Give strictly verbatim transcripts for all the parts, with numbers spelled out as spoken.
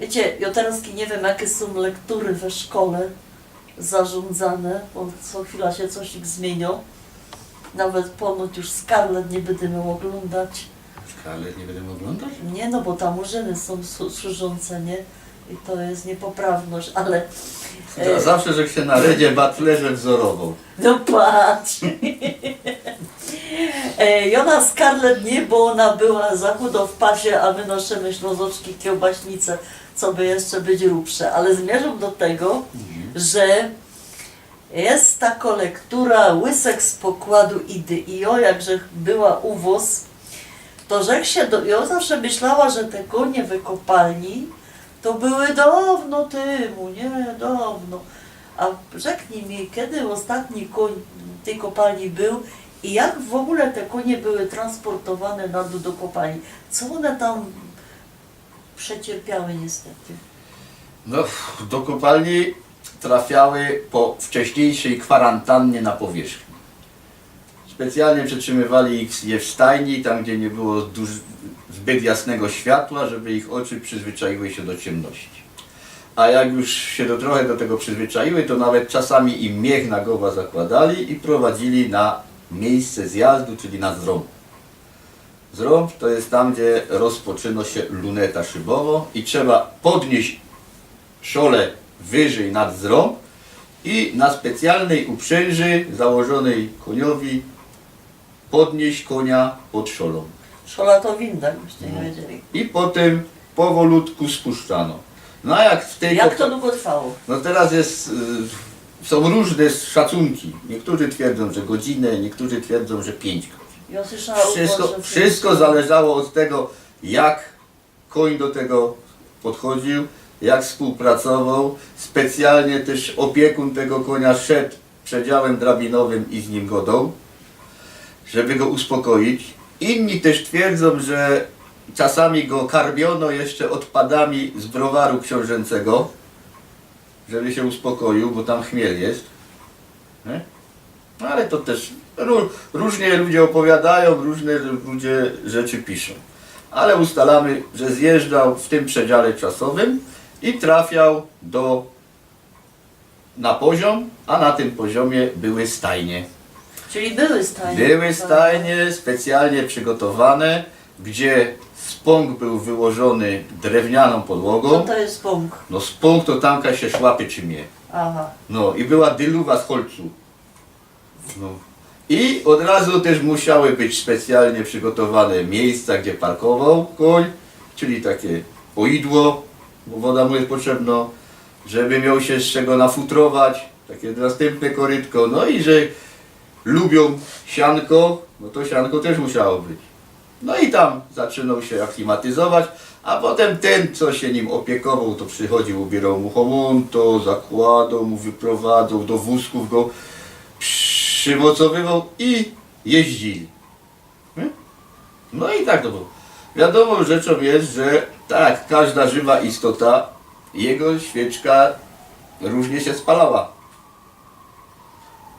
Wiycie, jo teroz niy wiym, jake sōm lektury we szkole zarządzane, bo co chwila sie coś ich zmiynio. Nawet ponōd już Scarlet niy bydymy ôglōndać. Scarlet niy bydymy ôglōndać? Niy, no bo tam urzyny sōm su- służōnce, niy? I to je niypoprawność, ale... Ja zawsze, że sie na Redzie Butlerze wzorowoł. No patrz! E, Jona Scarlet niy, bo ôna była za chudo w pasie, a my nosimy ślōnzoczki, kiełbaśnice, co by jeszcze być rubsze. Ale zmiyrzōm do tego, że je tako lektura Łysek z pokładu Idy. I jo, jak żech była u wos, to żech sie do, jo zawsze myślała, że te konie we kopalni to były downo tymu, niy? Downo. A rzeknij mi, kedy ôstatni kōń tyj kopalni był i jak w ôgōle te konie były transportowane na dōł do kopalni? Co ône tam przecierpiały niystety? No, do kopalni trafiały po wcześniejszej kwarantannie na powierzchni. Specjalnie przetrzymywali ich je w stajni, tam gdzie niy było duż, zbyt jasnego światła, żeby ich oczy przyzwyczaiły się do ciemności. A jak już się do, trochę do tego przyzwyczaiły, to nawet czasami im miech na głowa zakładali i prowadzili na miejsce zjazdu, czyli na zrōm. Zrōm to jest tam, gdzie rozpoczyna się luneta szybowo i trzeba podnieść szole wyżej nad zrōm i na specjalnej uprzęży założonej koniowi podnieść konia pod szolą. Szola to winda, jakbyście niy No. wiedzieli. I potem powolutku spuszczano. No a jak w tej Jak kop- to długo trwało? No teraz jest, y, są różne szacunki. Niektórzy twierdzą, że godzinę, niektórzy twierdzą, że pięć godzin. Ja słyszałam, Wszystko, że wszystko zależało od tego, jak koń do tego podchodził, jak współpracował. Specjalnie też opiekun tego konia szedł przedziałym drabinowym i z nim godał, żeby go uspokoić. Inni też twierdzą, że czasami go karmiono jeszcze odpadami z browaru książęcego, żeby się uspokoił, bo tam chmiel jest. Nie? No ale to też ró- różnie ludzie opowiadają, różne ludzie rzeczy piszą. Ale ustalamy, że zjeżdżał w tym przedziale czasowym i trafiał do, na poziom, a na tym poziomie były stajnie. Czyli były stajnie. Były stajnie specjalnie przygotowane, gdzie spōng był wyłożony drewnianą Co podłogą. To je spōng? No spōng to tamka się szłapy czymie. Aha. No i była dyluwa z holcu. No. I od razu też musiały być specjalnie przygotowane miejsca, gdzie parkował koń, czyli takie poidło, bo woda mu jest potrzebna, żeby miał się z czego nafutrować, takie następne korytko, no i że lubią sianko, no to sianko też musiało być. No i tam zaczynał się aklimatyzować, a potem ten, co się nim opiekował, to przychodził, ubierał mu chomōnto, zakładał mu, wyprowadzał, do wózków go przymocowywał i jeździli. Nie? No i tak to było. Wiadomą rzeczą jest, że tak, każda żywa istota, jego świeczka różnie się spalała.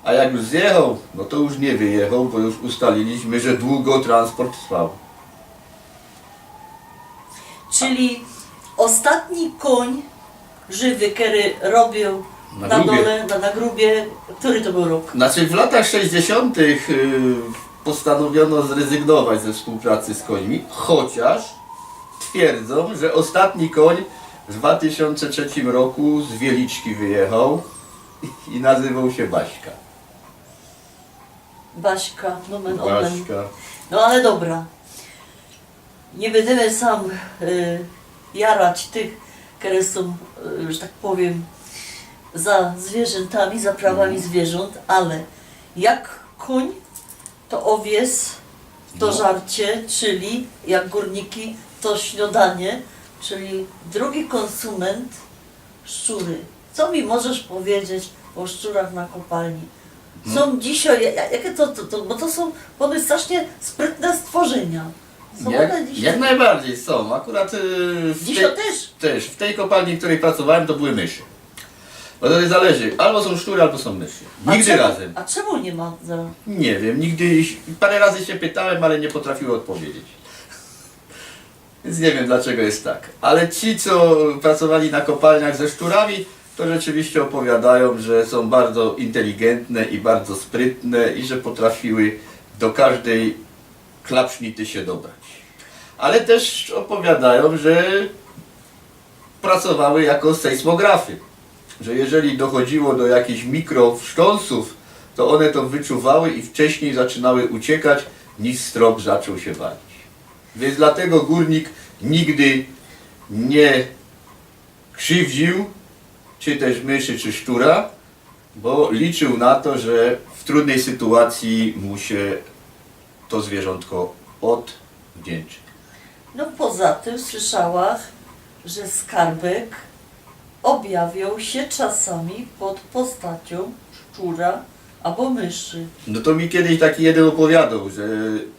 A jak już zjechał, no to już nie wyjechał, bo już ustaliliśmy, że długo transport trwał. Czyli ôstatni kōń żywy, kery robiōł Na na, grubie. Dole, na, na grubie, kery to bōł rok? Znaczy w latach sześćdziesiątych y, postanowiono zrezygnować ze współpracy z końmi, chociaż twierdzą, że ôstatni kōń w dwa tysiące trzecim roku z Wieliczki wyjechał i nazywał się Baśka. Baśka, nomen omen. Baśka. No ale dobra. Niy bydymy sam y, jarać tych, kere sōm, y, że tak powiym, za zwierzętami, za prawami zwierząt, ale jak kōń, to owies, to No. Żarcie, czyli jak gōrniki, to śniodanie, czyli drugi kōnsument, szczury. Co mi możesz powiedzieć ô szczurach na kopalni? Sōm dzisiej, ja- ja- jake to, to, to, bo to sōm ponoć strasznie sprytne stworzynia. Sōm Jak, ône dzisiej? Jak najbardziej są. Akurat y, w, Dzisiej tej, też? Też, w tej kopalni, w której pracowałem, to były myszy. Bo to zależy, albo są szczury, albo są myszy. A Nigdy czemu- razem. A czemu niy ma za... Nie wiem, nigdy. Parę razy się pytałem, ale nie potrafiły odpowiedzieć. Więc nie wiem, dlaczego jest tak. Ale ci, co pracowali na kopalniach ze szczurami, to rzeczywiście opowiadają, że są bardzo inteligentne i bardzo sprytne i że potrafiły do każdej klapsznity się dobrać. Ale też opowiadają, że pracowały jako sejsmografy, że jeżeli dochodziło do jakichś mikrowstrząsów, to one to wyczuwały i wcześniej zaczynały uciekać, niż strop zaczął się walić. Więc dlatego górnik nigdy nie krzywdził czy też myszy, czy szczura, bo liczył na to, że w trudnej sytuacji mu się to zwierzątko odwdzięczy. No poza tym słyszałach, że skarbek objawiał się czasami pod postacią szczura albo myszy. No to mi kiedyś taki jeden opowiadał, że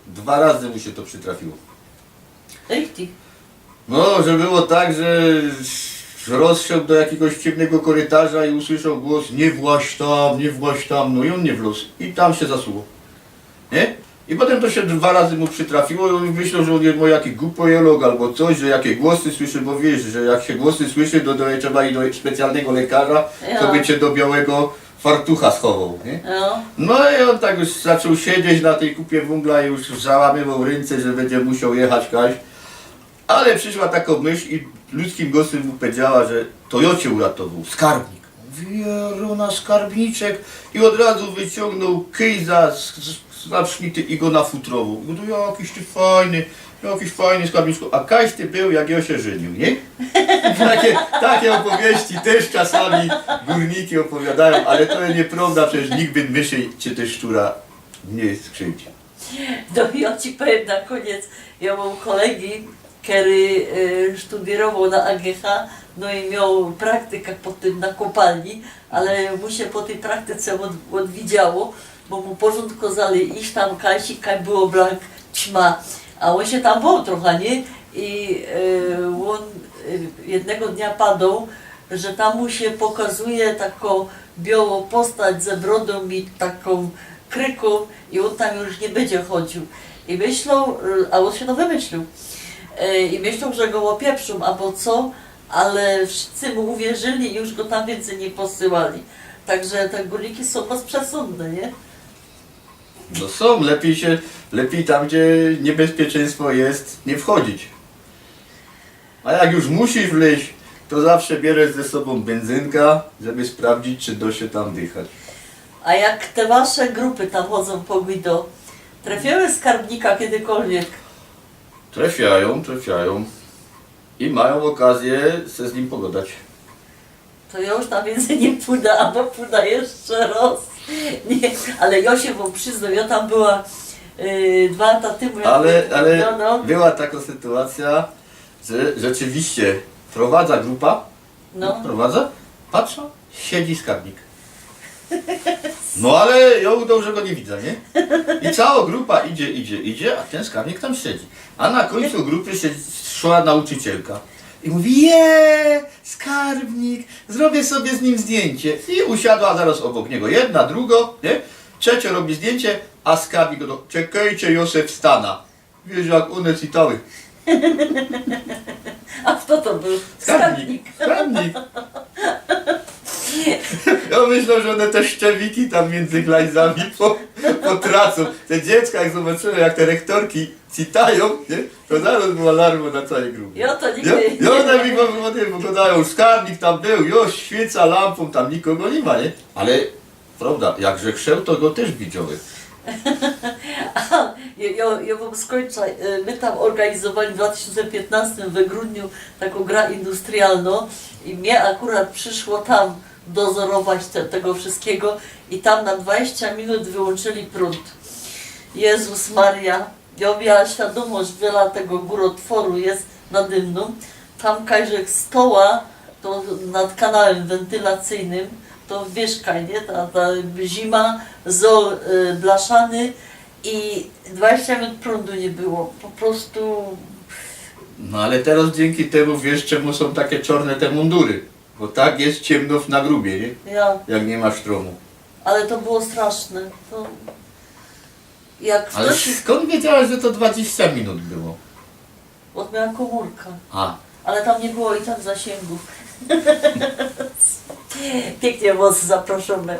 dwa razy mu się to przytrafiło. Ej ty, No, że było tak, że rozszedł do jakiegoś ciemnego korytarza i usłyszał głos: „Nie właź tam, nie właź tam”, no i on nie wlazł. I tam się zasuło. Nie? I potem to się dwa razy mu przytrafiło i on myślał, że on jest jakiś głupojolog albo coś, że jakie głosy słyszy, bo wiesz, że jak się głosy słyszy, to, to trzeba iść do specjalnego lekarza, Ja. co by cię do białego fartucha schował, nie? No, No i on tak już zaczął siedzieć na tej kupie wungla i już załamywał ręce, że będzie musiał jechać kaś. Ale przyszła taka mysz i ludzkim głosem mu powiedziała, że to ja cię uratował, skarbnik. Wieruna skarbniczek. I od razu wyciągnął kyj za, z, z, za sznity i go nafutrował. I go: „To jakiś ty fajny, jakiś fajny skarbniczku”. A kaś ty był, jak ja się żenił, nie? Takie, takie opowieści też czasami górniki opowiadają, ale to jest nieprawda, przecież nikt by myszy czy też szczura nie skrzywdził. No i ja ci powiem na koniec, ja mam kolegi, który y, studiował na A G H, no i miał praktykę potem na kopalni, ale mu się po tej praktyce od, odwidziało, bo mu porządko zali iść tam kasika było blank ćma, a on się tam bał trochę, nie? I y, on y, jednego dnia padał, że tam mu się pokazuje taką białą postać ze brodą i taką kryką i on tam już nie będzie chodził. I myślał, y, a on się to wymyślił. Y, I myślał, że go opieprzą albo co, ale wszyscy mu uwierzyli i już go tam więcej nie posyłali. Także te górniki są bezprzesądne, nie? No są, lepiej się, lepiej tam, gdzie niebezpieczeństwo jest, nie wchodzić. A jak już musisz wleźć, to zawsze bierzesz ze sobą benzynka, żeby sprawdzić, czy da się tam dychać. A jak te wasze grupy tam chodzą po Guido, trafiły skarbnika kiedykolwiek? Trafiają, trafiają. I mają okazję se z nim pogadać. To ja już tam więcej nie pójdę, albo pójdę jeszcze raz. Nie, ale ja się wam przyznam, ja tam była y, dwa lata temu. Jak Ale, ale no, no, była taka sytuacja, że rzeczywiście prowadza grupa, no. prowadza, patrzę, siedzi skarbnik. No ale ja udał, że go nie widzę, nie? I cała grupa idzie, idzie, idzie, a ten skarbnik tam siedzi. A na końcu grupy się szła nauczycielka. I mówi: „Je, skarbnik, zrobię sobie z nim zdjęcie”. I usiadła zaraz obok niego jedna, druga, nie? Trzecia robi zdjęcie, a skarbnik do: „Czekajcie, ja se wstana”. Wiesz, jak one cytały. A kto to był? Skarbnik. Skarbnik. Ja myślę, że one te szczewiki tam między glajzami po, potracą. Te dziecka, jak zobaczyły, jak te rektorki cytają, nie? To zaraz była alarm na całej grupie. Ja to nigdy Ja, nie ja one mi po- po- pogadają: „Skarbnik tam był, już świeca lampą, tam nikogo nie ma”, nie? Ale prawda, jakże krzeł, to go też widziały. Ja, ja, ja wam skończę. Y, My tam organizowali w dwa tysiące piętnastym we grudniu taką grę industrialną i mnie akurat przyszło tam dozorować te, tego wszystkiego i tam na dwadzieścia minut wyłączyli prąd. Jezus Maria, ja miała świadomość, wiele tego górotworu jest nade mną. Tam kajżek stoła, to nad kanałem wentylacyjnym, to wiesz kaj, nie? Ta, ta zima, zol y, blaszany i dwadzieścia minut prądu nie było. Po prostu No ale teraz dzięki temu wiesz, czemu są takie czarne te mundury. Bo tak jest ciemno w- na grubie, nie? Ja, Jak nie ma sztromu. ale to było straszne. To jak Ale ktoś... skąd wiedziałaś, że to dwadzieścia minut było? Bo miałam kōmōrka. A, Ale tam niy było i tak zasiyngu. Piyknie wos zaproszymy.